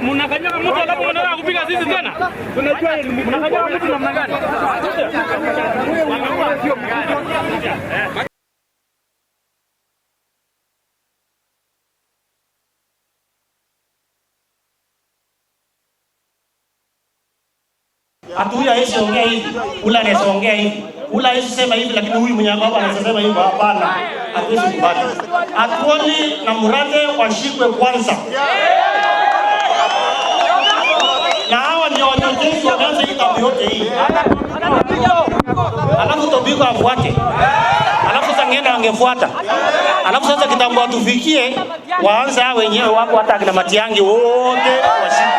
Mnakanyaga mtu alafu mnataka kupiga sisi tena? Mnakanyaga mtu namna gani? Ati huyu hawezi ongea hivi, ule anaweza ongea hivi, ule hawezi sema hivi, lakini huyu mwenye hapa anaweza sema hivi. Hapana, hatuwezi kubali. Atwoli na Murathe washikwe kwanza, na hawa ndio wachochezi wameanza hii kambi yote hii, alafu Tobiko afuate, alafu sasa ngenda angefuata, alafu sasa kitambo watufikie, waanze hao wenyewe wapo, hata akina Matiang'i wote washikwe.